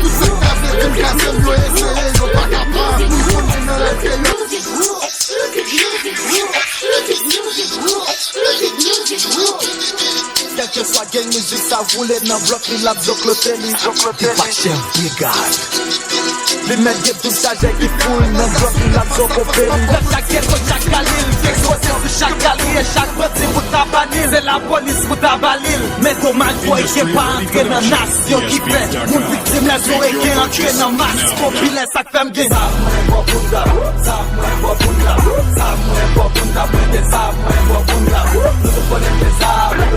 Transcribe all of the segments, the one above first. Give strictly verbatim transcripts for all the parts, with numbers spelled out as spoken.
Tout sa k kase, vin kase m, yo eseye, yo pa kapab. Kèlkeswa gen mizik sa woule nan blòk li, l ap zoklote li. Depache Brigad. Li mèt gen douz chajè ki foul nan blòk li, l ap zokope li. Nan chak geto, chak kalil, gen eksplozyon sou chak galerie, chak bandi pou tabani l. Se lapolis pou tabali l. Men domaj, bò, gen pa antre nan nasyon ki fè moun viktim, lèzon e gen antre nan mas popilè. Sa k fè m gen zam, mwen bò pounda, zam, mwen bò pounda, zam, mwen bò pounda, mwen gen zam, mwen bò pounda. Nou tout konnen m gen zam.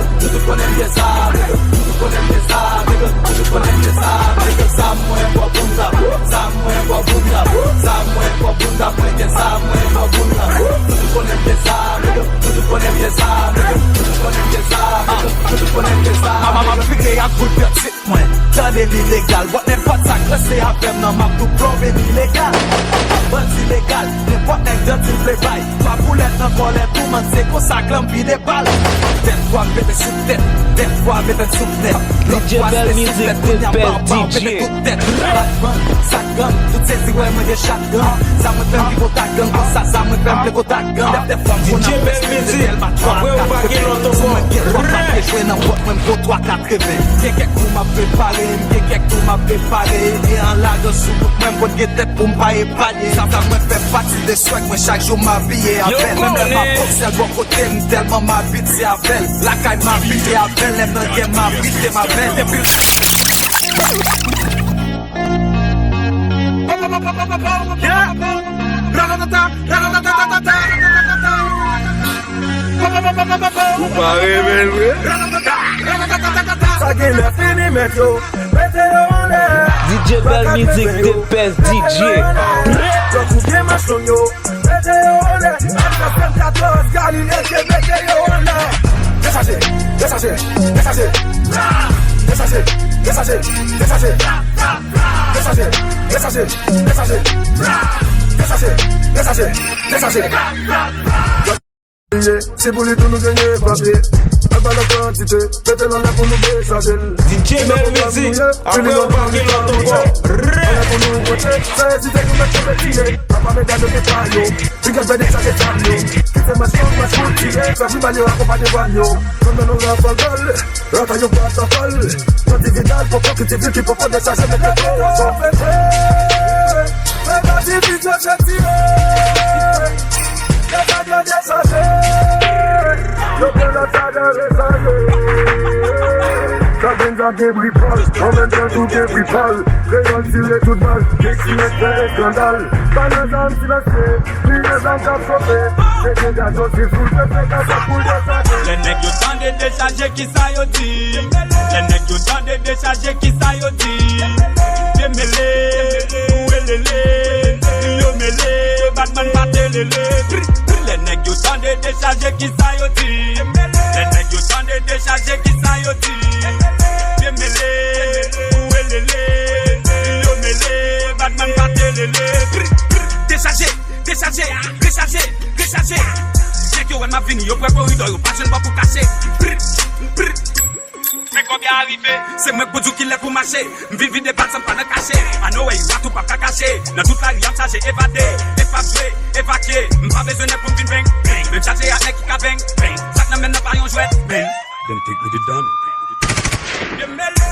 E li legal, but nenpòt sa k ranse avè m nan m ap tou plonbe li legal. Bandi legal, nenpòt nèg danti l vle bay. Twa boulèt nan kòlè tou, man, se konsa glanm vide bal. Tèt fwa m pete sou tèt, tèt fwa m pete sou tèt. Lòt fwa se sou tèt, kounye a baba w pete tout tèt. Batman, sak gang, tout sezi wè mwen gen shotgun. Sa mwen fè m pi gwo ta gang, konsa sa mwen fè m pi gwo ta gang. Dèf dèf fwa m konn ap pèse, se tèlman twa kat. Sou mwen gen fòm pa te jwe nan bòt mwen m gwo twa kat. Gen kèk kou m ap prepare, m gen kèk kou m ap prepare. E an lagan sou bout mwen, m konn gen tèt pou m pa epanye. Sa fè mwen fè pati de swag mwen, chak jou m abiye avè l. Menm lè m ap bòkse l bò kote m, tèlman m abitye avè l. Lakay m abitye avè l, lè m nan gè m abrite m avè l. Depi Ou pa renmen l vre? Sa genlè fini mèt yo. Mete yo anlè. D J Bèl Mizik, the best D J. Tankou byen machon yo. Mete yo anlè. Ak sa fè m katòz, Galile, mete yo anlè. Dechaje, dechaje, dechaje. Dechaje, dechaje, dechaje. Dechaje, dechaje, dechaje. Dechaje, dechaje, dechaje, dechaje. Si pou li tou nou genyen papye. Al ba nan kantite, mete l anlè pou nou dechaje l. D J Bèl Mizik, apre ou pa gen lòt ankò. Anlè pou nou pote, sa ezite pou mèt konpetine. Apa medam yo gen pa yo. Big up bèl dechaje zam yo. Kite mwen strong, mwen strong tire. Fè pli bal yo akonpanye bal yo. Konn nan nou rafal bal. Rata yo pa tapal. Nan dividal, poko ki divil ki poko dechaje, mete poko fè fè. Fè pa divil yo chetire. Yo pa dwe dechaje. Yo pran lòt sa nan rezaje. Sa gen zam gen pri pal. An menm tan tou gen pri pal. Kreyòl tire tout bal. Gen ki mèt fè eskandal. Pa nan zam silansye. Li nan zam k ap chofe. Se gen gaz yo di foul, se fè gaz yo foul dechaje. Lè nèg yo tande dechaje, kisa yo di? Lè nèg yo tande dechaje, kisa yo di? Demele, ou welele, yo mele, batman pa te lele. Pri, pri, lè nèg yo tande dechaje, kisa yo di? Lè nèg yo tande dechaje, kisa yo di? Demele, ou welele, yo mele, batman pa te lele. Pri, pri, dechaje. Dechaje, dechaje, dechaje. Nèg yo wè m ap vini, yo pran koridò, yo pa jwenn bò pou kache. Brr, brr. Men kòb ya rive, se mwen k pou di w kilè pou mache. M vin vide bal san m pa nan kache. Anowey, w a tou p ap ka kache. Nan tout lari, y ap chaje, evade, e p ap jwe, evakye. M pa bezwen nèg pou m vin beng, beng. Men m chaje ak nèg ki ka beng, beng. Sa k nan men nan pa yon jwèt, beng. Dem think we did done.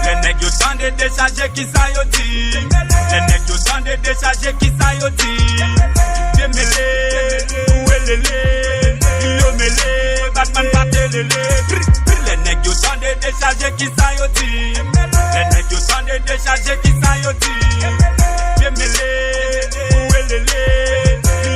Lè nèg yo tande dechaje, kisa yo di? Lè nèg yo tande dechaje, kisa yo di? Demele, ou welele, yo mele, batman pa te lele. Pri, pri, lè nèg yo tande dechaje, kisa yo di? Lè nèg yo tande dechaje, kisa yo di? Demele, ou welele,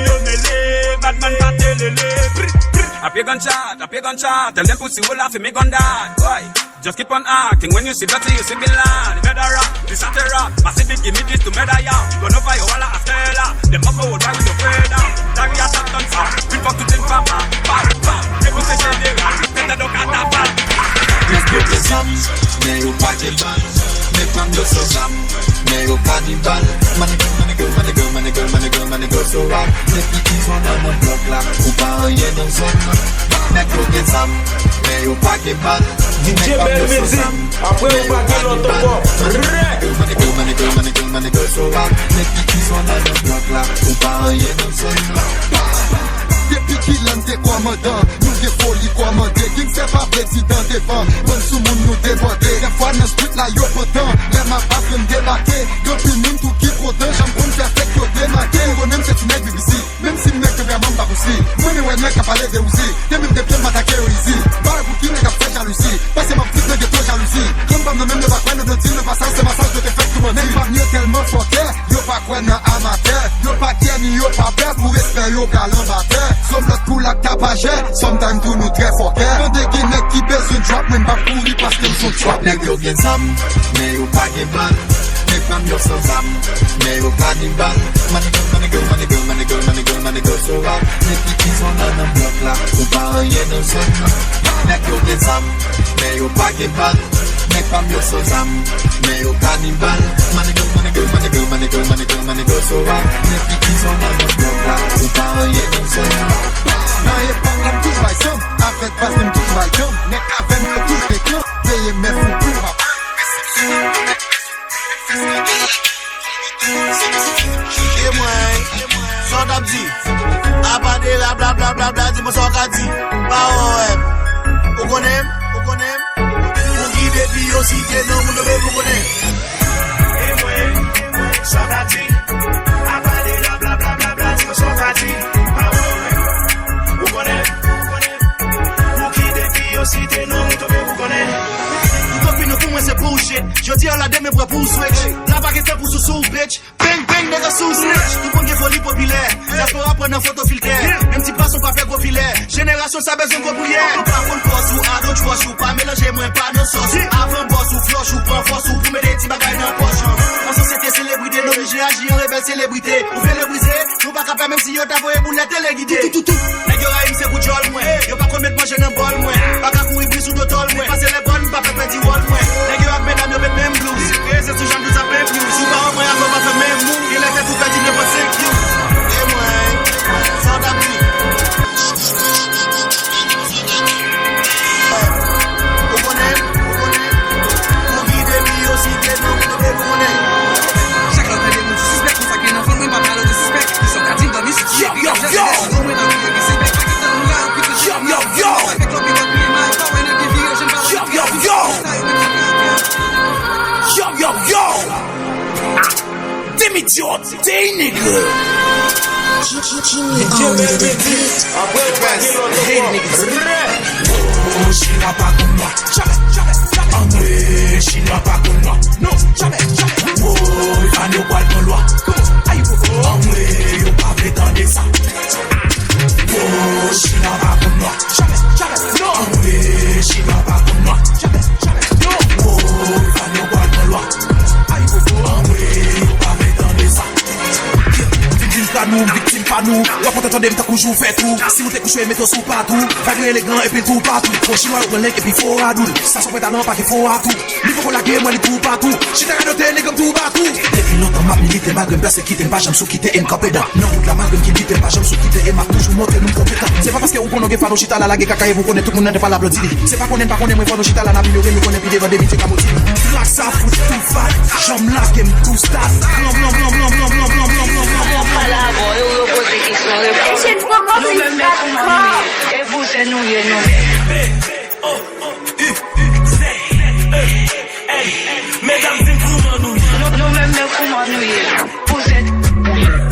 yo mele, batman pa te lele. Pri, pri, apre gunshot, apre gunshot, tell dem pussy we la fi mi gun dat. Boy. Just keep on acting. When you see Dutty, you see Bin Laden. Murderer, this a terror. Massive beat, give me this to murder ya. Gun over your wall, a stella. Dem up forward, why we no afraid of? Dari a Satan sa. Une fois tout une femme, bam, bam. Repoze jeneral. Pete do katafal. Yo gen zam, men yo pa gen bal. Men gang yo san zam, men yo kanibal. Manigo, manigo, manigo, manigo, manigo, manigo, so what? Depi ki zòn nan, nan blòk la, ou pa anyen nan zòn nan. Nèg yo gen zam, men yo pa gen bal. D J Bèl Mizik, apre ou pa gen lòt ankò. Rè! Depi ki zòn nan blòk la, ou pa anyen nan zòn nan. Depi kilè n te kòmandan, nou gen foli kòmande. Gangstè pa prezidan devan, bann soumoun nou debòde. Dèfwa nan street la yo pantan, lè m ap pase m debake. Gen anpil moun tou ki kontan, jan m konn fè fèt yo demake. Yo menm se ti nèg B B C. Menm si m nèg tanperman m pa pou si. Mwen renmen wè nèg k ap pale de Uzi. Depi m gen pye m atake yo izi. Bagay pou ki nèg ap fè jalouzi. Pase m ap fout nan geto jalouzi. Grann pa m nan menm yo pa kwè nan blandi nan pasaj se masaj yo te fèk tou manti. Nèg pa m yo tèlman fòkè, yo pa kwè nan amatè. Yo pa kè ni yo pa pè pou respè yo pral anba tè. Sòm lòt kou l ak tapajè, sometime tou nou trè fòkè. Tande gen nèg ki bezwen drop, mwen m p ap kouri paske m son trap. Nèg yo gen zam, men yo pa gen bal. Nèg pa m yo san zam, men yo kanibal. Manigo, manigo, manigo, manigo, manigo, so what? Depi ki zòn nan, nan blòk la, ou pa anyen nan zòn nan. Nèg yo gen zam, Men yo pa gen bal, nèg pa m yo san zam, men yo kanibal. Manigo, manigo, manigo, manigo, manigo, manigo, sova. Men pikin zòn nan nan blòk la, ou pa anyen nan zòn nan. Nan epòk la m toujou bay janm, avèk baz li m toujou bay janm. Nèg avè m yo toujou te kran, veye mèf ou pou w pa. E mwen, sa w t ap di? Apa de la bla bla bla bla, di mwen sa w ka di. Pa wè m. Ou konnen m? Ou konnen m? Pou ki depi yo site non moun yo, ou konnen. E mwen, sa w t ap di? Apa de la bla bla bla bla, di mwen sa w ka di. Pa wè m. Ou konnen m? Ou konnen m? Pou ki depi yo site non moun yo, ou konnen. Utopie nou pou mwen se bullshit. Jodi a la demen prè pou switch. La pa gen tan pou sousou, bitch. Bang, bang, nèg sou snitch. Tout moun gen foli popilè. Dyaspora pran nan foto filtè. Menm ti pwason pa fè gwo filè. Jenerasyon sa bezwen gwo priyè. Ou pa konn pòz ou, I don't trust you. Pa melanje mwen pa nan sòs ou. Avan bòz ou, flòch ou, pran fòs ou pou mete ti bagay nan pòch ou. An sosyete selebrite, nou oblije aji an rebèl selebrite. Ou vle brize, nou pa ka fè menm si yo ta voye boulèt telegide. Tou, tou, tou, tou. Nèg yo rayi m se pou djòl mwen. Yo pa konn met manje nan bòl mwen. Pa ka kouri bri sou do tòl mwen. Pase lè bòn, m pa fè pèdi wòl mwen. Nèg yo ak medam yo met menm blouz. Reze sou janm douz ap menm blouz. Si w pa wè mwen avè w pa fè menm mou. Gen lè tèt ou pèdi nenpòt senk jou. E mwen, sa w t ap di? Ou konnen, ou konnen. Pou ki depi yo site non moun yo, ou konnen. Chak lè w tande moun di sispèk, konsa gen nan fann mwen pa pale de sispèk. Yo, yo, yo! Yo, yo, yo! Yo, yo, yo! Yo, yo, yo! Ah, damn idiot! Damn nigga! Jimmy on the beat. Hey, niggas. Oh, she la pa konn mwen. Anmwe, chinwa pa konn mwen. Non, jamè, jamè. Woy, fan yo pral pran lwa. Anmwe, yo pa vle tande sa. Woy, chinwa pa konn mwen. Jamè, jamè, non. Anmwe, chinwa pa konn mwen. Jamè, jamè, non. Woy, fan yo pral pran lwa. Anmwe, yo pa vle tande sa. Viktim pa nou, viktim pa nou. W ap kontan tande m tankou jou fèt ou. Si ou te kouche, mete w sou patou. Vag elegan epi l tou patou. Fo chinwa yo pran lèk epi fo radoul. Sa son pwen talan pa gen fo atou. Li poko lage mwen, li tou patou. Chita radote, nèg m tou patou. Depi lontan m ap milite, malgre m pèsekite, m pa janm sou kite e m kanpe dan nan wout la, malgre m ki lite, m pa janm sou kite e m ap toujou montre nou m konpetan. Se pa paske ou konnen w gen fano chita la lage kaka epi w konnen tout moun nan te pa la blòdili. Se pa konnen n pa konnen mwen fano chita la n amelyore nou konnen pi devan de mil se ka modi. Trak sa fout tou fat, janm lage m tou stat. Blan blan blan blan blan blan blan blan blan blan blan blan. Pale avè w e w yo poze kesyon, reponn. Nou menm men kouman nou ye? E bouzen nou ye nou menm. Medam di m kouman nou ye. Nou, nou menm men kouman nou ye? Bouzen.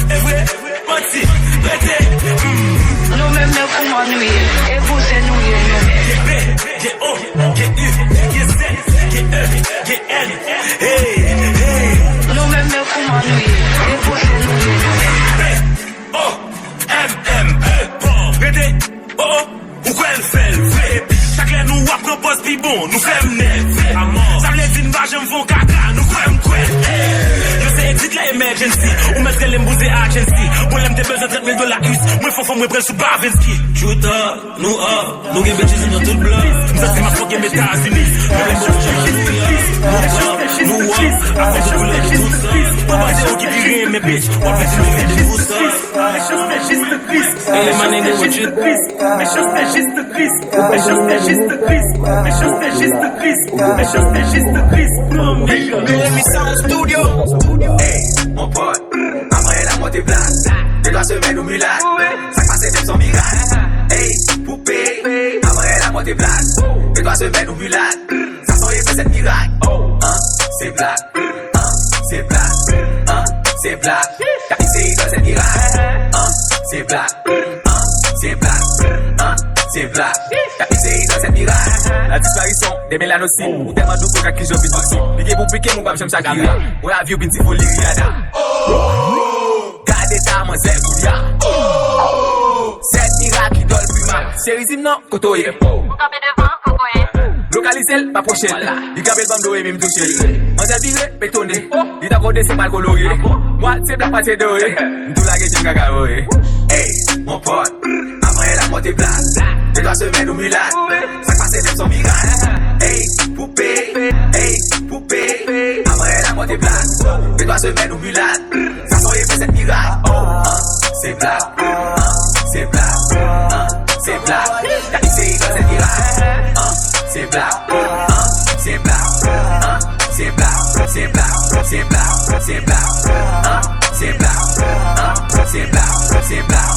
E vre, manti, rete. Nou menm men kouman nou ye? E bouzen nou ye nou menm. Gen B, gen O, gen U, gen Z, gen E, gen N. Hey, hey. Nou menm men kouman nou ye? E bouzen nou ye nou menm. B, O, M, M, E, pò. Rete. Oh, oh. Ou kwè l fè l vre. Chak lè nou ap pran pòz pi bon, nou fè m nève. Sa vle di n pa janm fè yon kaka, nou kwè m kwè. Yo se edit la emergency. Ou mèt rele m pou ze agency. Bon, lè m te bezwen trant mil dola us, mwen fon fon mwen pran l sou Bavenski. Chouta, nou up, nou gen bitches nan tout blan. M santi m ap fòk gen Etazini. Mwen lè m fòk gen Etazini. Nou up, nou up, afè de koulè de tout san. Ou panse ou ki pi renmen bitch, w ap vin di m fè de tout sa. Mechanste jis tris. Mechanste jis tris. Mechanste jis tris. Mechanste jis tris. Mechanste jis tris. Mechanste jis tris. Hey, mon pote, avan yè la monte plas. De twa semèn ou milat. Sa k pase menm son mirak. Hey, poupe, avan yè la monte plas. De twa semèn ou milat. Sa sonje fè sèt mirak. An, se blak. An, se blak. An, se blak. K ap eseye dòl sèt mirak. An, se blak. An, se blak. An, se blak. K ap eseye dòl sèt mirak. La disparition de Melanosi. Ou tèlman doukò k ak kijan vin toksik. Pike pou pike m ou p ap janm chakira. Wè avi ou vin ti foli Rihanna. Gade ta manzè koulya. Sèt mirak idòl Prima. Se rizim nan kote w ye. Ou kanpe devan, kokoye. Lokalize l, pa pwoche l. Li kanpe l ban m do e mi m touche l. Manzè vire, petone. Li tankou desann pral kolore. Mwatye blak, mwatye dore. M tou lage jan kaka voye. Ey, mon pote, avan yè la monte plas. De twa semèn ou milat. Sa k pase menm son mirak. Poupe, ey, poupe. Apre la mò te blag. Fè twa semèn ou milat. Sa son efè sèt mirak. Oh, ah, se blag. Ah, se blag. Ah, se blag. Gade se yon sèt mirak. Ah, se blag. Ah, se blag. Ah, se blag. Se blag. Se blag. Se blag. Ah, se blag. Ah, se blag. Se blag.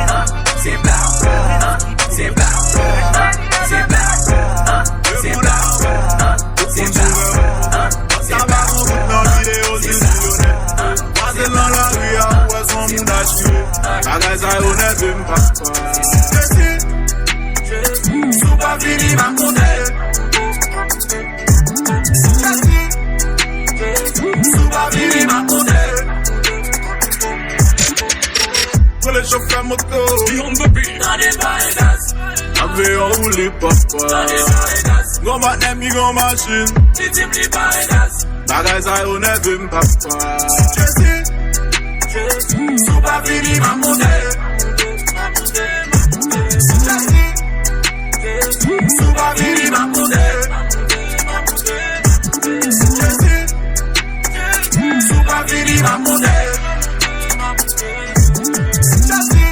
Ah, se blag. Ah, se blag. Ah, se blag. Ah, se blag. Ah, se blag. Ah, se blag. Sa pa gon bout nan videyo, se milyonè. Pase nan lari a, ou wè se yon moun achire. Bagay sa yo nève m papa. Jezi, si w pa vini, m ap monte. Jezi, si w pa vini, m ap monte. Rele chofè moto. Tande pale gaz. Avyon woule papa. Gon patnè m ki gon machin. Li di m li pale gaz. Bagay sa yo nève m papa. Jezi, si w pa vini, m ap monte. Jezi, si w pa vini, m ap monte. Jezi, si w pa vini, m ap monte. Jezi,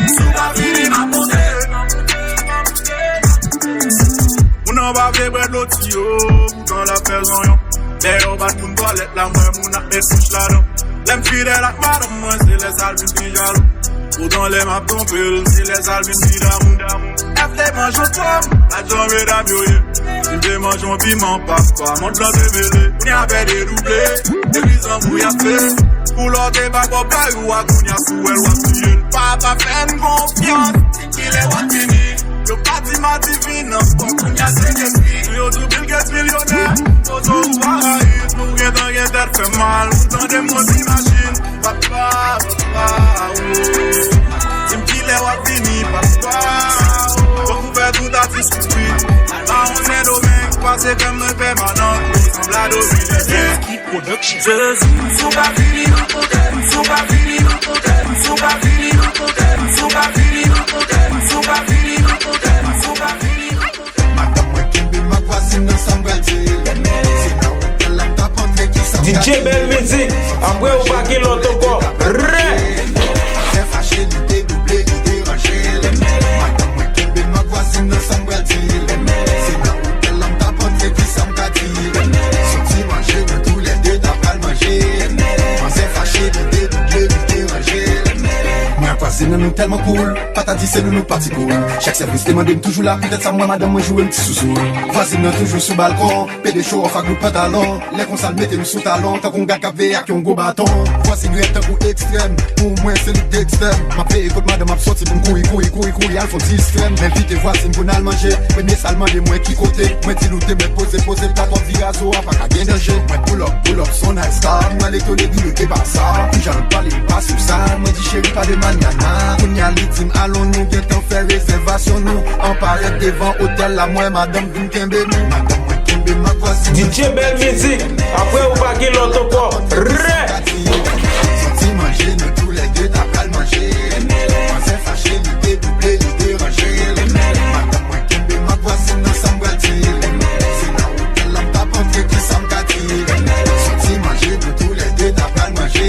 si w pa vini, m ap monte. Moun nan pa vle bwè dlo ti yo, poutan l ap fè zanyon. Dèyè w bat moun twalet la, m wè moun ap met bouch ladan. Lè m fidèl ak madanm mwen, se lè sa l vin pi jalou. Poutan lè m ap twonpe l, se lè sa l vin pi damou. Èf te manje yon pòm, lajan medam yo ye. Si l te manje yon piman, papa, mond lan te mele. Kounye a pè dedouble, depi zanmi w y ap fè. Pou lè w te pa kòb kay ou a, kounye a si w wè l w ap tiye l. Papa fè n konfyans, di kilè w ap vini. Yo pa di m a divin ankò, kounye a se Gates li. Yo di w Bill Gates milyonè, foto ou pa rayi. Nou gentan gen tèt fè mal, ou tande m konn ti machin. Papa, papa, oh. Di m kilè w ap vini, papa, oh. Fòk ou fè tout atis kouri. Al ba yon Sendomeng, pase fè mwen pèmanan. Sanble a domine byen. Jezi, si w pa vini, si w pa vini, si w pa vini, si w pa vini, si w pa vini, si w pa vini, si w pa vini. Madanm mwen kenbe m ak vwazin nan, sa m pral di l. Se nan otèl la m t ap antre, kisa m D J Bèl Mizik, apre ou pa gen lòt ankò. Rè! Fè fache, li te double, li deranje l. Madanm mwen kenbe m ak vwazin nan, sa m pral di l. Se nan otèl la m t ap antre, kisa m ka di l. Soti manje, nou toulède ta pral manje. Manzè fache, li te double, li deranje l. Mwen ak vwazin nan, nou tèlman cool. Pa ta di se nou, nou pati cool. Chak sèvis te mande m toujou la, poutèt sa m wè madanm mwen joure m ti sousou. Vwazin nan toujou sou balkon, pede show off ak bout pantalon. Lè konsa l mete m sou talon, tankou yon gad k ap veye ak yon gwo baton. Vwazin rèd tankou ekstrèm, pou mwen se li k te ekstrèm. M ap veye kot madanm ap soti pou m kouri, kouri, kouri, kouri, al fè yon ti strèm. M envite vwazin pou n al manje. Premye sa l mande mwen ki kote. Mwen di l ou te mèt poze, poze, pa twòp virazo a, pa ka gen danje. Mwen pull up, pull up, s on nice car. Mwen etone di l yo te pa sa. Pou jan l pale, l pa sou sa. Mwen di cheri pa de manyana. Kounye a li di m alon nou gentan fè rezèvasyon nou. An parèt devan otèl la, mwen madanm vin kenbe nou. Madanm mwen kenbe m ak vwazin. D J Bèl Mizik, apre ou pa gen lòt ankò. Rè! Soti manje, nou toulède ta pral manje. Manzè fache, li te double, li deranje. Madanm mwen kenbe m ak vwazin nan, sa m pral di l. Se nan otèl la m t ap antre, kisa m ka di l. Soti manje, nou toulède ta pral manje.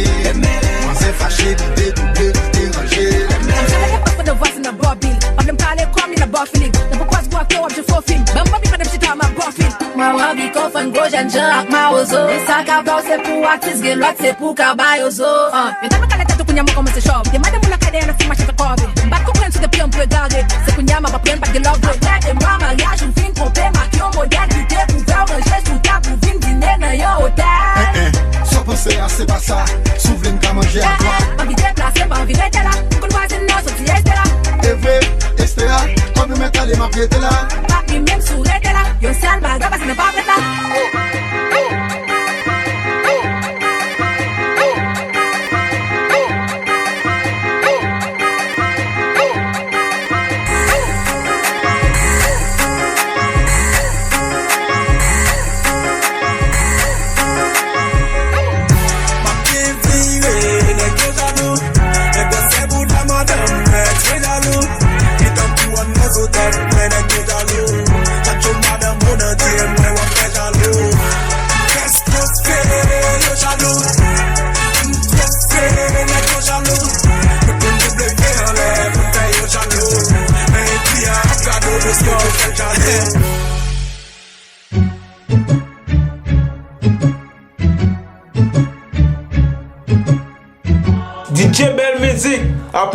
Manzè fache, li te double, li deranje. Kòm se lè epak pandan vwazin nan bò bil. Pa vle m pale kòm li nan bò Filip. Nan pou kwaz gwo aktè w ap jwe fo fim. Ban m bò bil pandan m chita m ap bò fil. Mwen, mwen anvi konfonn gwo jèn jan ak mawozo. E sa k ap ba w se pou atis, gen lòt se pou kabayozo. Ah, yo tèlman kale tèt ou kounye a mwen kòmanse chòv. Te mande moun lakay dèyè nan fim mache fè kòve. M pa t konprann si w te pran m pou egare. Se kounye a m ap aprann pa t gen love. Apre de mwa maryaj ou fin twonpe m ak yon modèl ki te pou fè w ranje sou tab pou vin dine nan yon otèl. Eh, eh, sa w panse a se pa sa. Si w vle m ka manje ak ou. Eh, eh, anvi deplase, pa anvi rete la. M konn vwazin nan soti Estela. E vre, Estela, kòm yo mèt ale m ap rete la. Pa pi menm si w rete la. Yon sèl bagay pase nan pa prèt la.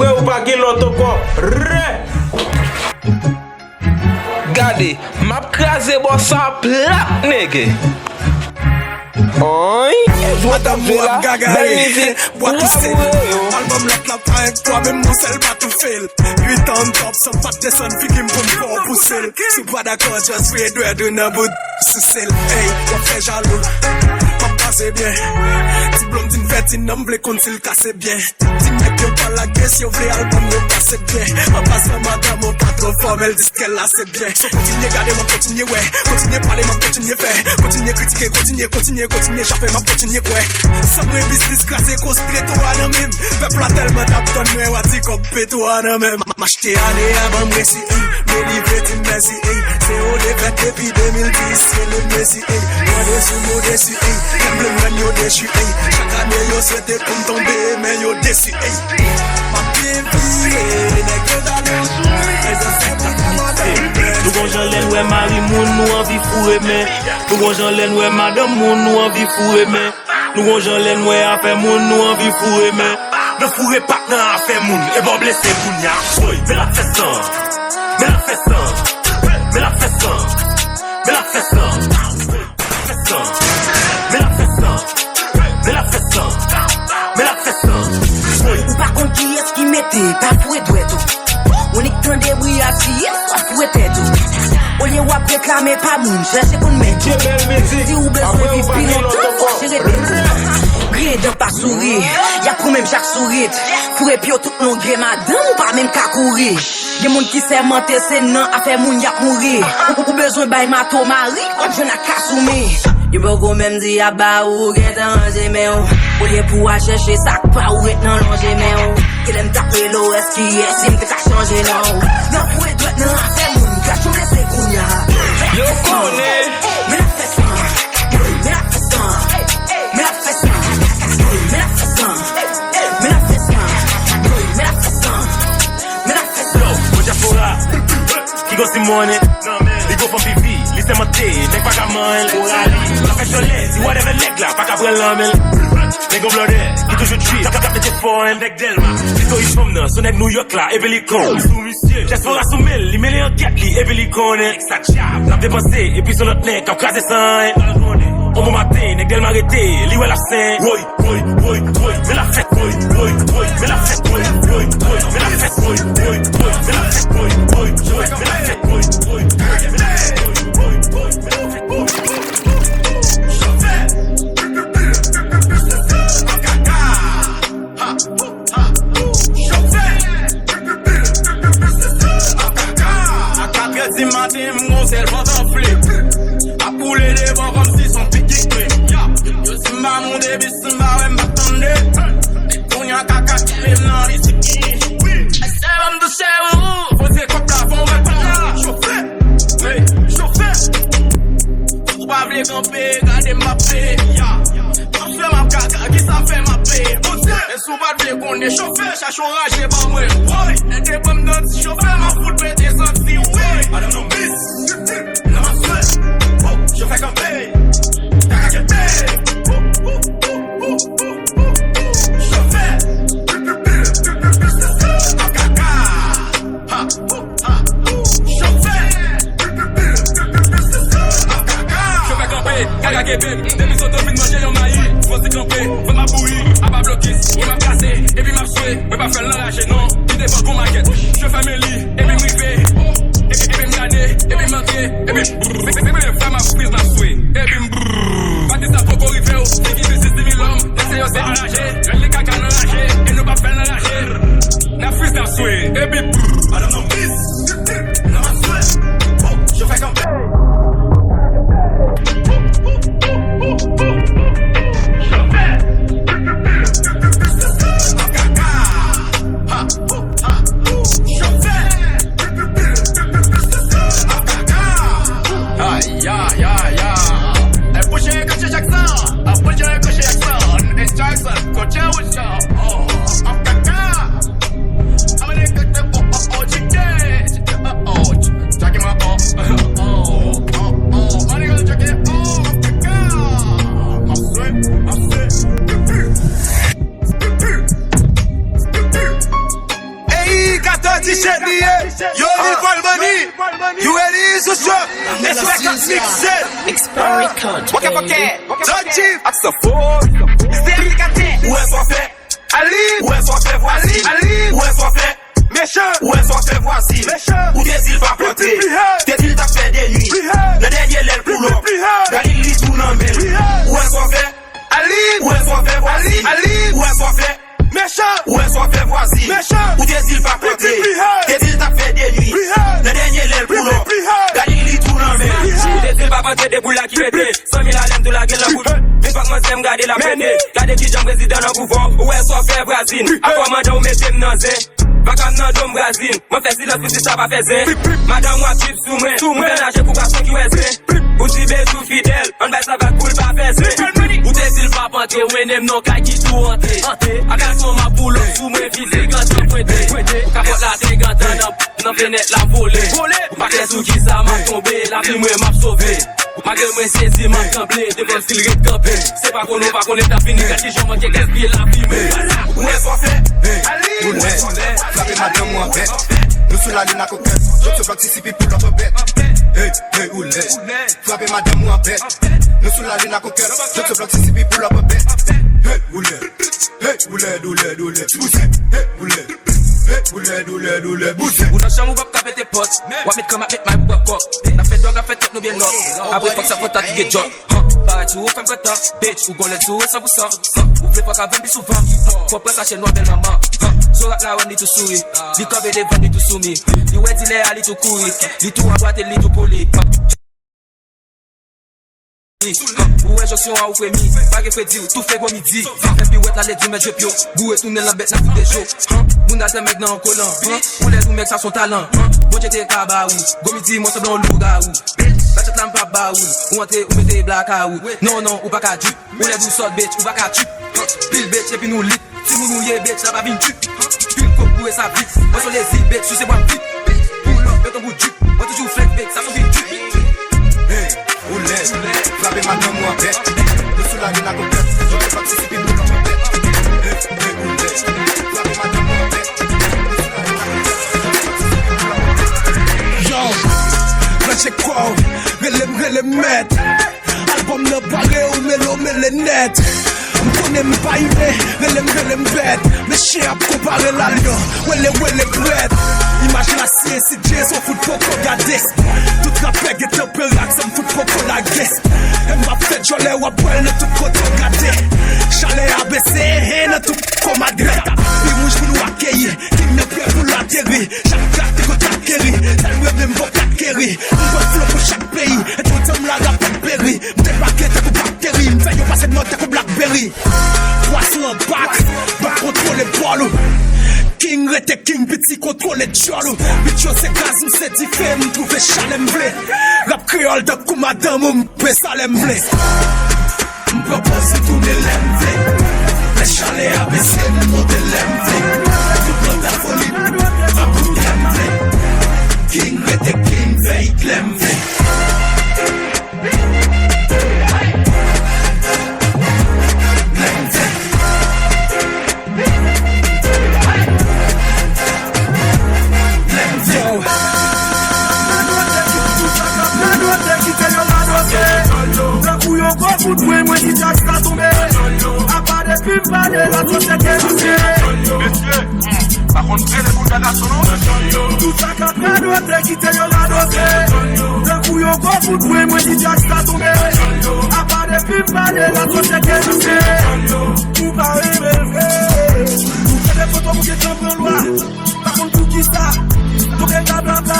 Frè, ou pa gen lòt ankò. Rè! Gade, m ap kraze bò sa plat, nèg. Oy, jwèt ap jwe la, bèl mizik. Bwa ki sele. Album lòt la pa enk twa, menm yon sèl pa tou fèl. Uit an top, san pa t desann figi m pou m fè w pouse l. Si w pa dakò, just voye dwèt ou nan bout, souse l. Ey, w ap fè jalou. M ap pase byen. Ti blonm di m fè ti nonm vle konn si l kase byen. Ti nèg yo pa lage, si yo vle album yo pase byen. An pasan, madanm ou pa twò fòmèl, di s kè l la se byen. So kontinye gade, m ap kontinye wè. Kontinye pale, m ap kontinye fè. Kontinye kritike, kontinye, kontinye, kontinye chape, m ap kontinye kwè. San mwen biznis kraze koz peto a nan men m. Pèp la tèlman t ap tann mwen, w a di kòb peto a nan men m. M achte ane a, ban m resi, ey. Delivre, di m mèsi, ey. Se yo defèt depi de mil dis, se le Messi, ey. Mande sou yo desi, ey. Kèm vle m rann yo dechi, ey. Chak ane yo swete pou m tonbe, men yo desi, ey. M ap byen vire, nèg yo jalou. Mezanmi, sa ka madanm. Nou gon jan lè n wè mari moun, nou anvi foure men. Nou gon jan lè n wè madanm moun, nou anvi foure men. Nou gon jan lè n wè afè moun, nou anvi foure men. Nan foure pa t nan afè moun, e bò blese kounya. Woy, men l ap fè san. Men l ap fè san. Men l ap fè san. Men l ap fè san. Men l ap fè san. Men l ap fè san. Men l ap fè san. Woy. Ou pa konn kiyès ki mete, pa foure dwèt ou. Ou nik tande bri a siye, w ap foure tèt ou. Olye w ap reklame pa moun, chèche konn mèt ou. Si ou bezwen viv pi lontan, fò w jere tèt ou. Griyen dan pa souri, y ap pran menm chak sourit. Foure pye w tout longè madanm ou pa menm ka kouri. Gen moun ki sèmante se nan afè moun y ap mouri. Ou, ou bezwen bay mato mari, w ap jwenn ak kasoumi. Yo poko menm di y ap ba ou, ou gentan ranje men w. Olye pou w al chèche sa k pa ou, ret nan lonje men w. Genlè m t ap rele w S K S si m te ka chanje non w. Nan foure dwèt nan afè moun, gad jan w blese kounya. Yo konnen. Men l ap fè san. Men l ap fè san. Men l ap fè san. Men l ap fè san. Men l ap fè san. Men l ap fè san. Men l ap fè san. Yo, bon dyaspora. Ki gon si monnen. Li gon fanm vivi, li sèmante, nèg pa ka manyen l. Ou rali, l ap fè chòlè, si whatever nèg la pa ka pran l nan men l. Nèg gon blòdè, ki toujou trip, k ap, k ap mete fò en nèg Dèlma. Pito fanm nan, se nèg Nouyòk la, epi li kon. Sou misye, dyaspora sou men l, li mele ankèt li, epi li konnen. Nèg sa djab, l ap depanse, epi se lòt nèg k ap kraze san anyen. On bon maten, nèg Dèlma rete, li wè l ap sen. Woy, woy, woy, woy, men l ap fèt, woy, woy, woy, men l ap fèt, woy, woy, woy, men l ap fèt, woy, woy, woy, men l ap fèt, woy, woy, woy, men l ap fèt, woy, woy, woy, men l ap fèt, woy, woy, men l ap fèt, woy, woy. Chofè! Ha! Ha! Chofè! A katrè di maten, m gon sèl vant anfle. Ap boule devan kòmsi s on pik ki kle. Ya! Yo di m pa monte bis, m pa wè, m pa tande. Kounye a kaka kile m nan mizik. Èske ban m touche ou? Poze kòb la, fè yon reponn. Chofè! Wi, chofè! Ou pa vle kanpe, gade m ap peye. Ya! M ap fè m ap kaka, kisa fè m ap peye? Bondye! E si w pa t vle konnen, chofè, chache yon raje ban mwen. Woy! Ede ban m nan ti chofè, m ap fout pete santi. Woy! Madanm nan bis! Nan maswè! Chofè kanpe! Kaka kenbe! Chofè! Ap kaka! Ha! Ha! Chofè! Ap kaka! Chofè kanpe, kaka kenbe m. Depi soto vin manje yon mayi. Fò si kanpe, fò m ap bouyi. Apa blokis, mwen m ap kase, epi m ap swe. Mwen pa fè l nan raje non. Li devan gon makèt. Chofè men li, epi m rive. Epi, epi m gade, epi m antre, epi m. Se, se, se premye fwa m ap friz nan swe. Epi m. Batista poko rive w. Figi biznis di milòm. Lèse yo se anraje. Rèl li kaka nan raje. E nou p ap fè l nan raje. N ap friz n ap swe. Epi. Madanm nan pis. Nan maswè. Chofè kanpe. You ready? It's a strap. It's like a mixer. Explore Records, baby. Don't cheat. Ask the four. Ou wè sa w fè. Alib. Ou wè sa w fè vwazin. Alib. Ou wè sa w fè. Mechan. Ou wè sa w fè vwazin. Mechan. Ou te di l pa plante. Te di l t ap fè de nwi. Nan dènye lè l pou lòp. Gade li tou nan men l. Ou wè sa w fè. Alib. Ou wè sa w fè vwazin. Alib. Ou wè sa w fè. Mechan. Ou wè sa w fè vwazin. Mechan. Ou te di l pa plante. Te di l t ap fè de nwi. Nan dènye lè l pou lòp. Gade li tou nan men l. Ou te di l pa plante de boul la ki pete. San mil alèm tou lage l nan kout. Men fòk manzè m gade l ap pete. Gade kijan prezidan nan pouvwa. Ou wè sa w fè vwazin. Afwa mandan ou mete m nan zen. Vaka m nan do m vwazin. Mwen fè silans pou ti sa pa fè zen. Madanm w ap trip sou mwen. Ou fè naje kou gason ki wè zen. Ou di bejou fidèl. Ann bay sa vag pou l pa fè zen. Ou te di l pa pante, ou mennen m nan kay ki tou ante. Ak gason m ap boulon sou mwen, vize gantan pwente. Kapòt la te gantan nan, nan fenèt la vole. Ou pa kè sou kisa m ap tonbe, lavi mwen m ap sove. Malgre mwen sezi, m ap tranble, devan stil ret kanpe. Se pa konnen w pa konnen, t ap fini, gad kijan w manke gaspiye lavi mwen. Ou wè sa w fè? Ou wè sa w fè? Frape madanm ou an bèt. Nou sou lalin ak okèz. Jòb se blòk, T C P pou lòt bèt. Hey, hey, ou lèd. Frape madanm ou an bèt. Nou sou lalin ak okèz. Jòb se blòk, T C P pou lòt bèt. Hey, ou lèd. Hey, ou lèd, ou lèd, ou lèd. Bouzè. Hey, ou lèd. Hey, ou lèd, ou lèd, ou lèd. Bouzè. Ou nan chanm ou p ap ka pete pòt. W ap met kòm ap met may pou pran kòk. N ap fè dwòg, n ap fè tèt nou byen lòk. Apre fòk sa fòt ak gen djòk. Huh, parèt sou ou fè m kontan. Bitch, ou gon lèd sou ou san pou san. Huh, ou vle fòk avè m pi souvan. Huh, pran sa chèn nou bèl manman. Huh, sou rak la wè m li tou souri. Li kanpe devan m li tou soumi. Li wè dilè a li tou kouri. Li tou anbwate li tou pou li. Huh, ou wè jonksyon an ou fremi. Pa gen fredi ou toufe gwo midi. Fè piwèt la lè di mèt jwep yo. Boure tounen lanbèt nan fout de jo. Huh, moun atè mèg nan yon kolan. Huh, ou lèd ou mèg sa son talan. Huh, Bondye te ka ba ou. Gwo midi mwen sanble yon lougawou. Bitch, la chat la m pa ba ou. Ou antre ou mete blaka ou. Non, non, ou pa ka drip. Ou lèd ou sòt, bitch, ou pa ka trip. Pil bitch epi nou lit. Timoun ou ye, bitch, la pa vin trip. Pil kòb boure sa vit. Mwen son lezi, bitch, souse bwa m vit. Pull up, beton bout drip. Mwen toujou flex, bitch, sa son big drip. Hey, ou lèd. Frape madanm ou an bèt. Nou sou lalin ak okèz. Jòb se blòk, T C P pou lòt bèt. Hey, hey, ou lèd. Frape madanm ou an bèt. Nou sou lalin ak okèz. Yo, branche kò w. Rele m, rele m mèt. Albòm nan pare, ou mele, ou mele nèt. M konnen m pa imen, rele m, rele m bèt. Men chen ap konpare l a lyon, wele, wele prèt. Imaj lasye, si Dye son fout poko gade. Tout rapè gen tanpera, sa m fout poko lage. M ap fè djòlè, w ap wè l nan tout kote w gade. Chalè a bese, hen, nan tout komadrè. Pi wouj pou nou akeyi. King nan prè pou l ateri. Chak kat te konn ateri. Tèl mwen menm bon kat keri. M pran flo pou chak peyi. E tout tan m la rap ap peri. M debake tankou bakteri. M fè yo pase mò tankou Blackberry. Pwason an bak. Bak kontwole bòl ou. King rete king, piti kontwole djòl ou. Bit yo se gaz, m se dife. M twouve chalè m vle. Rap kreyòl tankou madanm ou. M pe salè m vle. M pran pòz li tounen lè m vle. Lè chalè a bese, m monte lè m vle. Tout nan la foli, pa pou kè m vle. King rete king, fè it lè m vle. Lè m vle. Yo. Tankou yon gwo kout pwen, mwen ki djak sa tonbe. Apa depi m pale, la sosyete touche. Mesye, pa konn rele bounda gason non. Tout sa k ap radote, kite yo radote. Tankou yon gwo kout pwen, mwen ki djak sa tonbe. Apa depi m pale, la sosyete touche. Ou pa renmen l vre. Ou fè de foto, ou gentan pran lwa. Pa konn poukisa. Tonbe blablabla.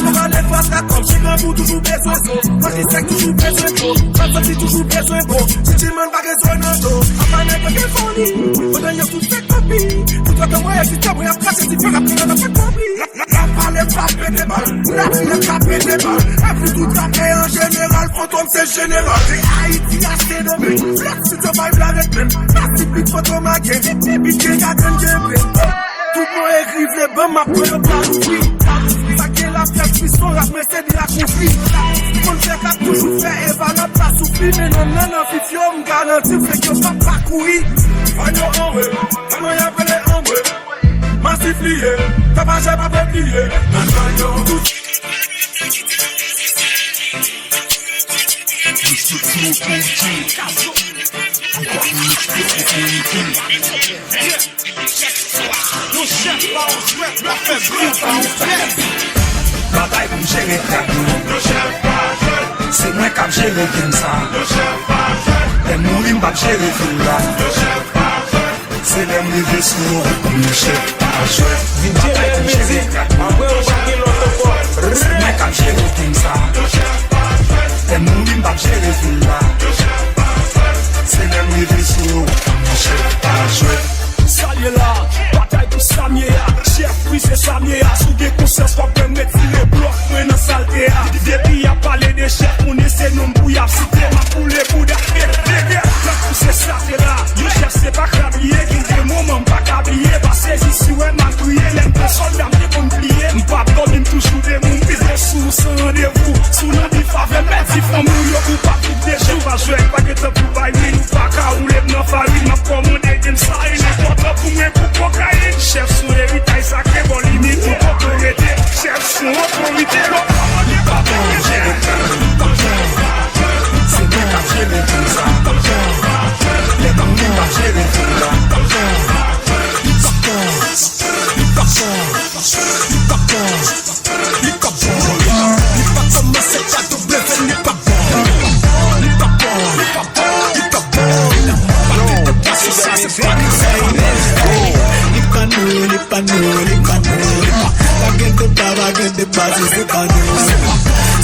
Nou pale fatra kòm se grangou toujou bezwen zo. Manje sèk toujou bezwen dlo. Pap santi toujou bezwen po. Ti dimann pa gen zo nan do. Apa nèg mwen gen foli. Pandan yo tout fè kopi. Tout otan mwen egziste, mwen ap krache ti fè rap, mwen ap fè kopi. La, la, la pale pa pete bal. Moun ap di nèg pa pete bal. Epi tout rapè an jeneral, Fantom se jeneral. Se Ayiti a Sendomeng. Blòk si yo bay blaret menm. Pati pit foto make. Bit gen gagann gen bre. Tout mwen ekri vle ban m ap pran yo pa louvri. Sa gen la fèt pison rap mwen se de la kouvri. Konn fè k ap toujou fè eva n ap pa soufri. Men nonm nan nan fif yo m garanti w fèk yo p ap pa kouri. Fanyo anwe, fanyo y ap rele anwe. Masif li ye, tapajè pa vle bliye. Nan fanyo tout. Yon chèf pa yon jwèt, w ap fè bri pa yon flèt. Batay pou m jere trèt mwen. Yon chèf pa jwèt. Se mwen k ap jere game sa. Yon chèf pa jwèt. Lè m mouri, m p ap jere vil la. Yon chèf pa jwèt. Se lè m rive sou yo pou m chèf pa jwèt. D J Bèl Mizik, apre ou pa gen lòt ankò. Se mwen k ap jere game sa. Lè m mouri, m p ap jere vil la. Se lè m rive sou yo pou m chèf pa jwèt. Sa l ye la, batay pou sa m ye a. Chèf wi se sa m ye a. Si w gen konsyans, w ap wè m retire blòk mwen nan salte a. Depi y ap pale de chèf, moun e se non m pou y ap site. M ap boule bouda, e, e, e, tankou se sa se la. Yon chèf se pa krab li ye, gen de moman m pa ka bliye. Pa sezi si w wè m al priye, lè m te sòlda m te konn pliye. M p ap dòmi, m toujou debout, m peze sou ou san randevou. Si w nan bif avè m, pèdi fanmi w yo, ou p ap viv de jou. Pa jwèt, pa gen tan pou bay min, ou pa ka woule m nan farin. M ap kòmande game sa, e enpòtan pou mwen pou kokayin. Chèf sou eritay sakre, bò limit, ou poko rete. Chèf sou otorite, lò pa mande pa pou jere. Se mwen k ap jere game sa. Lè m mouri, m p ap jere vil la. Li pa bon, li pa bon, li pa bon. Li pa kòmanse pa W, li pa bon. Li pa bon, li pa bon, li pa bon. Pa gen deba sou sa, se pa nou sa. Li pa nou, li pa nou, li pa nou, li pa. Pa gen deba, pa gen deba, se, se pa nou.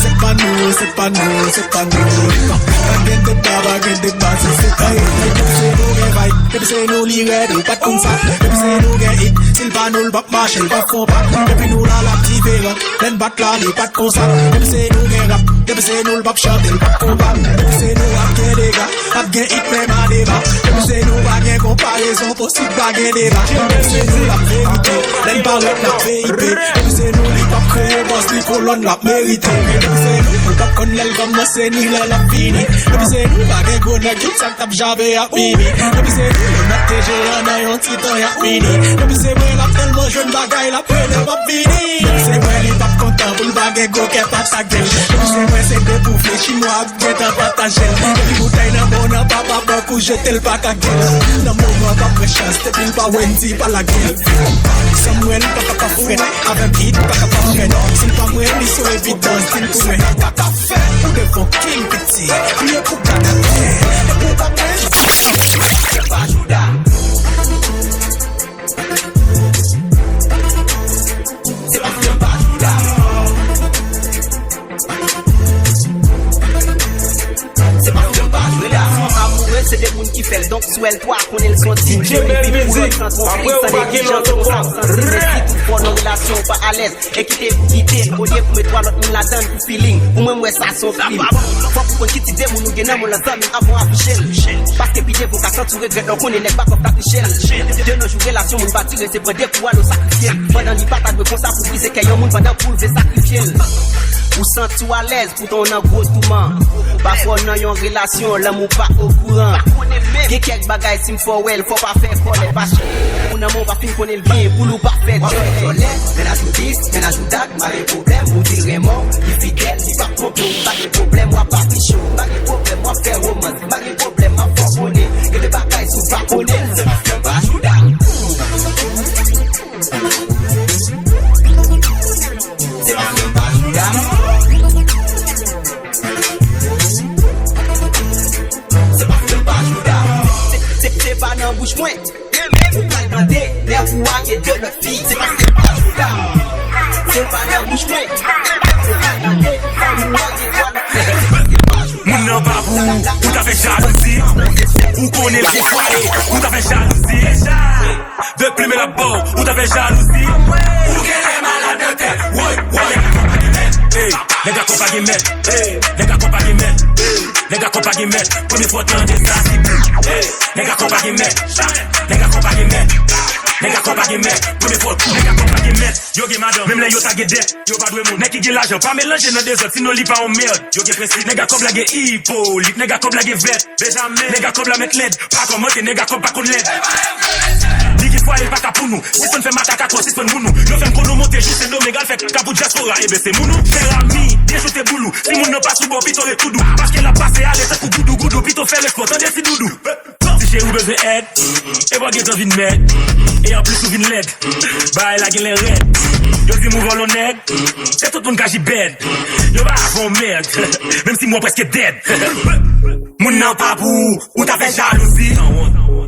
Se pa nou, se pa nou, se pa nou, li pa. Pa gen deba, pa gen deba, se, se pa nou. Depi se nou gen vay, depi se nou li rèd, ou pa t konn sa. Depi se nou gen hit, si l pa nou, l p ap mache, l p ap fon pa. Depi nou la, l ap diferan. Lè n bat la, li pa t konsa. Depi se nou gen rap, depi se nou, l p ap chante, l p ap konpa. Depi se nou, ap gen dega, ap gen hit, menm a deba. Depi se nou, pa gen konparezon posib, pa gen deba. Depi se nou, l ap verite. Lè n parèt, n ap V I P. Depi se nou, li p ap kreye bòs, li kolòn, l ap merite. Depi se nou, ou p ap konn lè l kòmanse, ni lè l ap fini. Depi se nou, pa gen gwo nèg, tout sa k t ap jape ap mimi. Depi se nou, yo mèt te jeran nan yon ti tan y ap fini. Depi se mwen, l ap tèlman jwenn bagay, l ap rele, m ap vini. Depi se mwen, li p ap kontan pou l pa gen gwo kè pataje l. Depi se mwen, se depouvle chinwa ap gentan pataje l. Depi boutèy nan men w nan papa bòk ou jete l pa ka gen l. Nan moman pa pran chans, depi l pa Wendy pa lage l. Samuel pa ka pa fèt, avè m hit pa ka pa fèt. Si l pa mwen, li sou evidans, di l pou mwen. Pa ka fèt, ou devan king piti, kriye pou gad atè. Depi w pa mwen, se pa jouda. Se pa jouda. Se pa jouda. Relasyon amourez se de moun ki fè l. Donk si w wè l twa konnen l se yon ti. D J Bèl Mizik, apre ou pa gen lòt ankò. San reflechi, tout fò nan relasyon ou pa alèz. E kite pou kite, olye pou met twa lòt moun ladan l pou feeling. Pou mwen, m wè sa se yon krim. Fòk ou konn ki tip de moun ou gen nan men w lan zanmi avan w afiche l. Paske pi devan w ka santi w regrèt lè w konnen nèg bakòp t ap niche l. De nos jours, relasyon moun pa tire, se pran de kou alo sakrifye l. Pandan li pa ta dwe konsa pou brize kè yon moun pandan pou l vle sakrifye l. Ou santi w alèz, poutan w nan gwo touman. Pafwa w nan yon relasyon, lanmou pa okouran. Gen kèk bagay, si m fè w wè l, fò w pa fè kòlè. Paske ou nan men w pa fin konnen l byen, pou l ou pa fè djòlè. Mennaj ou dis, mennaj ou dat, mare pwoblèm, ou di l renmen w, li fidèl, li p ap twonpe w, pa gen pwoblèm, w ap afiche w, pa gen pwoblèm, w ap fè womans, pa gen pwoblèm, m ap fè w konnen, gen de bagay si w pa konnen l, se pa fè pa jouda. Se pa fè pa jouda. Se pa fè pa jouda. Se, se, se pa nan bouch mwen. Ou pral tande, lè ou a gen de lòt fi, se pa, se pa jouda. Se pa nan bouch mwen. Ou pral tande, lè ou a gen de lòt fi, se pa, se pa jouda. Moun nan pa pou ou, ou ta fè jalouzi. Ou konnen l gen fwaye, ou ta fè jalouzi. Depi men l ap ba w, ou ta fè jalouzi. Ou genlè malad nan tèt. Woy, woy. Ey, nèg akò pa gen mèt. Ey, nèg akò pa gen mèt. Ey, nèg akò pa gen mèt. Premye fwa w tande sa, se pi. Ey, nèg akò pa gen mèt. Nèg akò pa gen mèt. Nèg akò pa gen mèt. Premye fwa, nèg akò pa gen mèt. Yo gen madanm, menm lè yo ta gen dèt. Yo pa dwe moun. Nèg ki gen lajan, pa melanje nan dezòd, sinon li pa yon mèd. Yo gen prensip. Nèg a kòb la gen ipolit, nèg a kòb la gen vèt. Benjamin, nèg a kòb la mèt lèd. Pa kòmante, nèg a kòb pa konn lèd. Li gen fwaye, l pa ka pou nou. Sispann fè makak atò, sispann moun nou. Yo fè m konnen w monte jis Sendomeng, al fè kaka pou dyaspora. Enben, se moun ou. Jerami, byen joute boul ou. Si moun nan pa sou bò, pito ret tou dou. Paske l ap pase ale tankou goudougoudou, pito fè respè, tande ti doudou. Si cheri w bezwen èd, e pa w gentan vin mèd. E anplis ou vin lèd. Bagay la genlè rèd. Yo di m ou vòlò nèg. Se tout moun k aji bèd. Yo pa fè w mèd. Menm si mwen prèske dèd. Moun nan pa pou ou, ou ta fè jalouzi.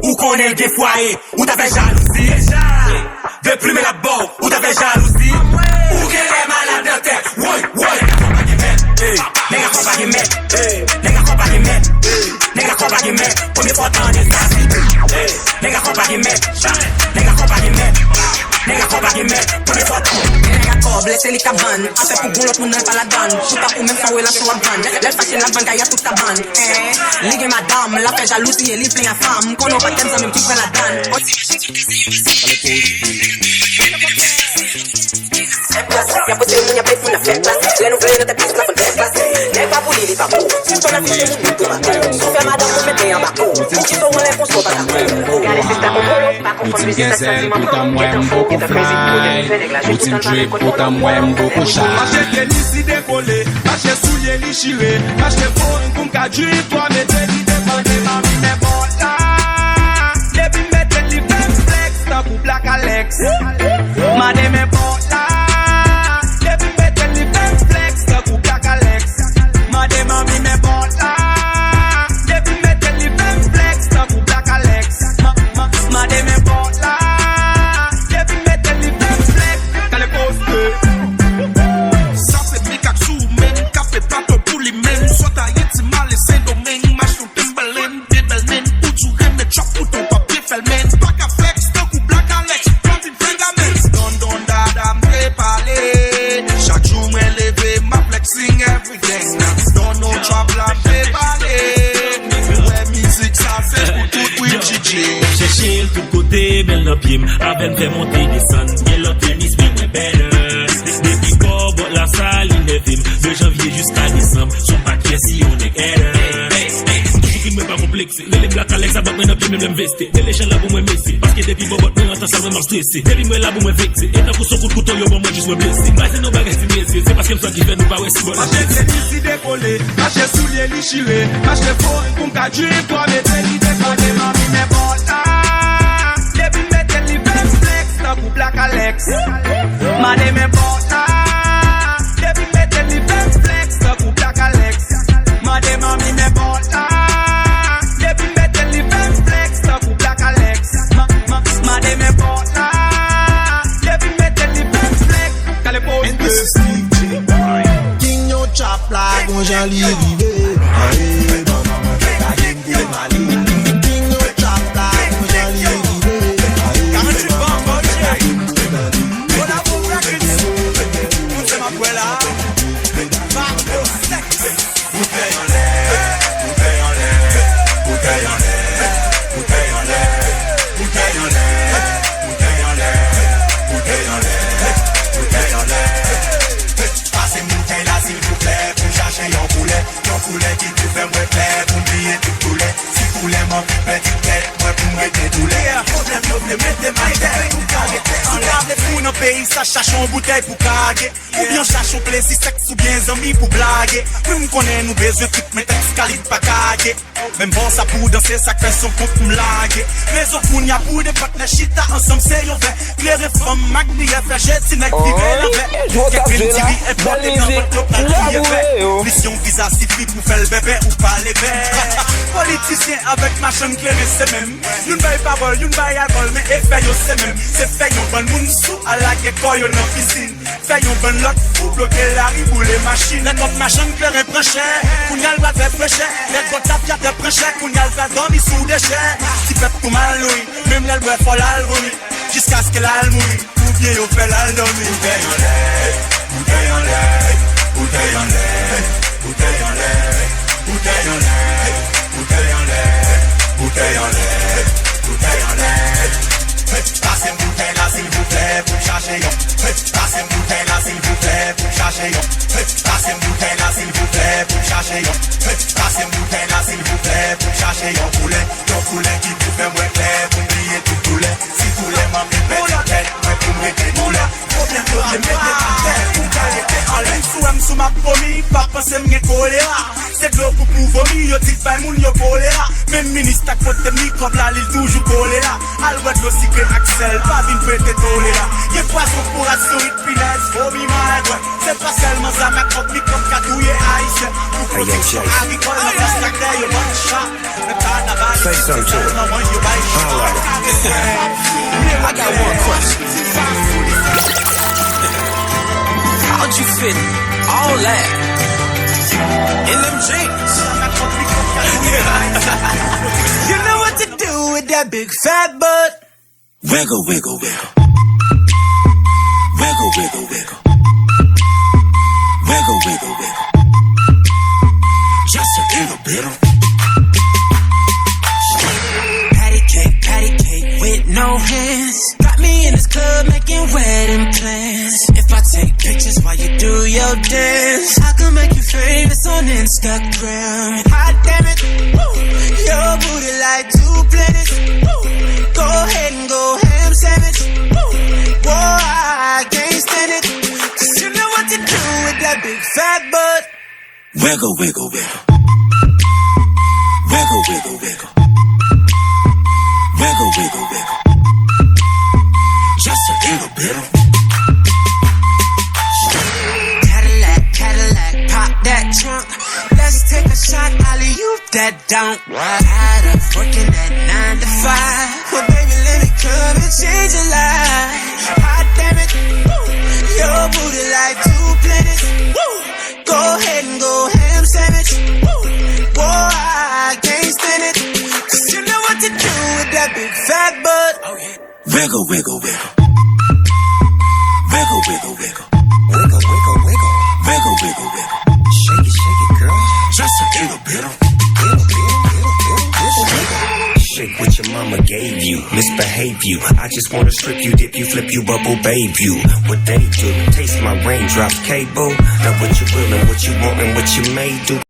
Ou konnen l gen fwaye, ou ta fè jalouzi. Deplimen l ap ba w, ou ta fè jalouzi. Ou genlè malad nan tèt. Woy, woy. Nèg a fò pa gen mèt. Nèg a fò pa gen mèt. Nèg a fò pa gen mèt. Nèg a fò pa gen mèt. Premye fwa w tande sa se. Nèg a fò pa gen mèt. Nèg a fò pa gen mèt. Nèg a fò pa gen mèt. Premye fwa w tande. Nèg a kòb, lè se li k ap vann. Afè pou gon lòt moun nan pa ladann. Pou pa ou menm se yon relasyon w ap vann. Lè l fache l ap vann kay a tout kabann. Eh, li gen madanm, l ap fè jalouzi e li plen a fanm. M konnen w pa t gen zanmi m ki pran ladann. Fè plas, y ap pote moun, y ap met moun nan fè plas. Lè nou vle nan tèt plis, la fann fè plas. Nèg pa pou li, li pa pou ou. Si w konn afiche moun, nou tou pa tou. Si w fè madanm ou mete anba kou. Ou kite w anlè konsa w pa ka kou. Gade sista konpolo, pa konfonn mizik ak santiman bro. Gentan fou, gentan krezi pou ou, gentan fè nèg la jwe poutan l pa menm kote w. Mache tenis li dekole, mache soulye li chire, mache forin kounka djip twa mete li devan de mami men bòt la. Depi m mete li fè m flex tankou Black Alex. Mande men bòt la. Depi m mete li fè m flex tankou Black Alex. Mande mami men bòt la. Depi m mete li fè m flex tankou Black Alex. Ma, ma, mande men bòt la. Depi m mete li fè m flex. Kale poste. Sa se Mikak sou men, k ap fè plato pou li menm. Sot Ayiti, m ale Sendomeng, m achte yon Timberland, byen bèl men. Ou di w renmen trap, poutan w p ap byen fè l men. Pa ka flex tankou Black Alex, Martin Freeman. Don, don, dada, m te pale. Chak jou mwen leve, m ap flexing every day. Donald Trump la te pale. Ou wè mizik sa se pou tout, wi, D J. M chèche l tout kote, men l nan pye m. Avè m fè monte desann. Gen lòt tenis, men mwen better. Depi bò bòt la sa, li nève m. De janvye jiska desanm, sou pa kyè si yon nèg hater. M toujou fin mwen pa konplekse. Rele m Black Alex, sa bòt mwen nan pye, menm lè m veste. Rele chan la pou mwen mesye. Paske depi bò bòt mwen antan sal mwen m ap strese. Depi mwen la pou mwen vekse. E tankou son kout kouto yo ban mwen jis mwen blese. M pa di nou bagay ti mesye, se paske m santi fè nou pa wè si bòt la blese. Mache tenis li dekole, mache soulye li chire, mache forin kounka djip twa mete li devan de mami men bòt la. Depi m mete li fè m flex tankou Black Alex. Mande men bòt la. Depi m mete li fè m flex tankou Black Alex. Mande mami men bòt la. Depi m mete li fè m flex tankou Black Alex. Ma, ma, mande men bòt la. Depi m mete li fè m flex. Kale poste. King yo trap la, gon jan li rive. Aye, ban mwen fè kage m pou Mali. King yo trap la, gon jan li rive. Aye, ban mwen fè kage m pou Mali. Kolabo Records. Moun se m ap wè la. Marco Sex. Boutèy anlè, boutèy anlè, boutèy anlè, boutèy anlè, boutèy anlè, boutèy anlè, boutèy anlè, boutèy anlè. Pase m boutèy la silvouplè pou m chache yon koulè, yon koulè ki pou fè mwen klè, pou m bliye tout doulè. Si koulè m anvi pèdi tèt mwen pou m rete doulè. Pwoblèm yo vle mete m atè, pou ka rete anlè. Si w pa vle fou nan peyi sa, chache yon boutèy pou kage. Oubyen chache yon plezi sèks oubyen zanmi pou blage. Wi, m konnen nou bezwen trip, men tèks kalib pa kage. Menm bò sa pou danse, sa k fè son kont m lage. Rezon kounye a pou de patnè chita ansanm se yon vè. Klere fanm, magniyè, fè je ti nèg vire lanvè. Kèk grenn diri enpòte nan vant yo pa kriye fè. Plis yon viza sifi pou fè l bèbè ou pale bè. Politisyen avèk machann klere se menm. Youn bay pawòl, youn bay alkòl, men efè yo se menm. Se fè yon bann moun sou al lage kò yo nan pisin. Fè yon bann lòt fou bloke lari, boule machin. Lè kòb machann kleren pran chè, kounye a l pral fè frechè. Lè gòt avyatè pran chè, kounye a l pral dòmi sou dechè. Ti pèp tou mal nouri, menm lè l bwè fò l al vomi, jiskaske l al mouri, oubyen yo fè l al dòmi. Boutèy anlè, boutèy anlè, boutèy anlè, boutèy anlè, boutèy anlè, boutèy anlè, boutèy anlè, boutèy anlè. Pase m boutèy la silvouplè pou m chache yon. Pase m boutèy la silvouplè pou m chache yon. Pase m boutèy la silvouplè pou m chache yon. Pase m boutèy la silvouplè pou m chache yon koulè. Yon koulè ki pou fè mwen klè, pou m bliye tout doulè. Si koulè m anvi pèdi tèt mwen pou m rete doulè. Pwoblèm yo vle mete m atè, pou m ka rete anlè. Sou wè m sou M ap vomi, pa panse m gen kolera. Se dlo pou pou vomi, yo di k bay moun yo kolera. Menm minis t ap pote m li kòb la, li toujou kolera. Al bwè dlo sikre ak sèl, pa vin pete tolera. Gen pwazon pou rat sourit, pinèz, vomi, malwè. Se pa sèlman zam ak kòb, li kòb ka touye Ayisyen. Pou pwoteksyon agrikòl, nan plas ak tè, yo bann chat. Say something to her. Holla at her. I got one question. How'd you fit all that in them jeans? You know what to do with that big fat butt. Wiggle, wiggle, wiggle. Wiggle, wiggle, wiggle. Wiggle, wiggle, wiggle. Just a little bit of. Patty cake, patty cake with no hands. Got me in this club making wedding plans. If I take pictures while you do your dance, I can make you famous on Instagram. Hot damn it, woo, your booty like two planets. Woo, go ahead and go ham sandwich. Woo, boy, I can't stand it. 'Cause you know what to do with that big fat butt. Wiggle, wiggle, wiggle. Wiggle, wiggle, wiggle. Wiggle, wiggle, wiggle. Just a little bit of. Cadillac, Cadillac, pop that trunk. Let's take a shot, alley-oop that dunk. Tired of working at nine to five. Well, baby, let me come and change your life. Hot damn it, woo. Your booty like two planets. Woo. Go ahead and go ham sandwich. Woo. Boy, I can't stand it. 'Cause you know what to do with that big fat butt. Wiggle, wiggle, wiggle. Wiggle, wiggle, wiggle. Wiggle, wiggle, wiggle. Wiggle, wiggle, wiggle. Shake it, shake it, girl. Just a little bit of. Little, little, little, little, little wiggle. Shake what your mama gave you. Misbehave you. I just wanna strip you, dip you, flip you, bubble babe you. What they do? Taste my raindrops, cable. Not what you will and what you want and what you may do.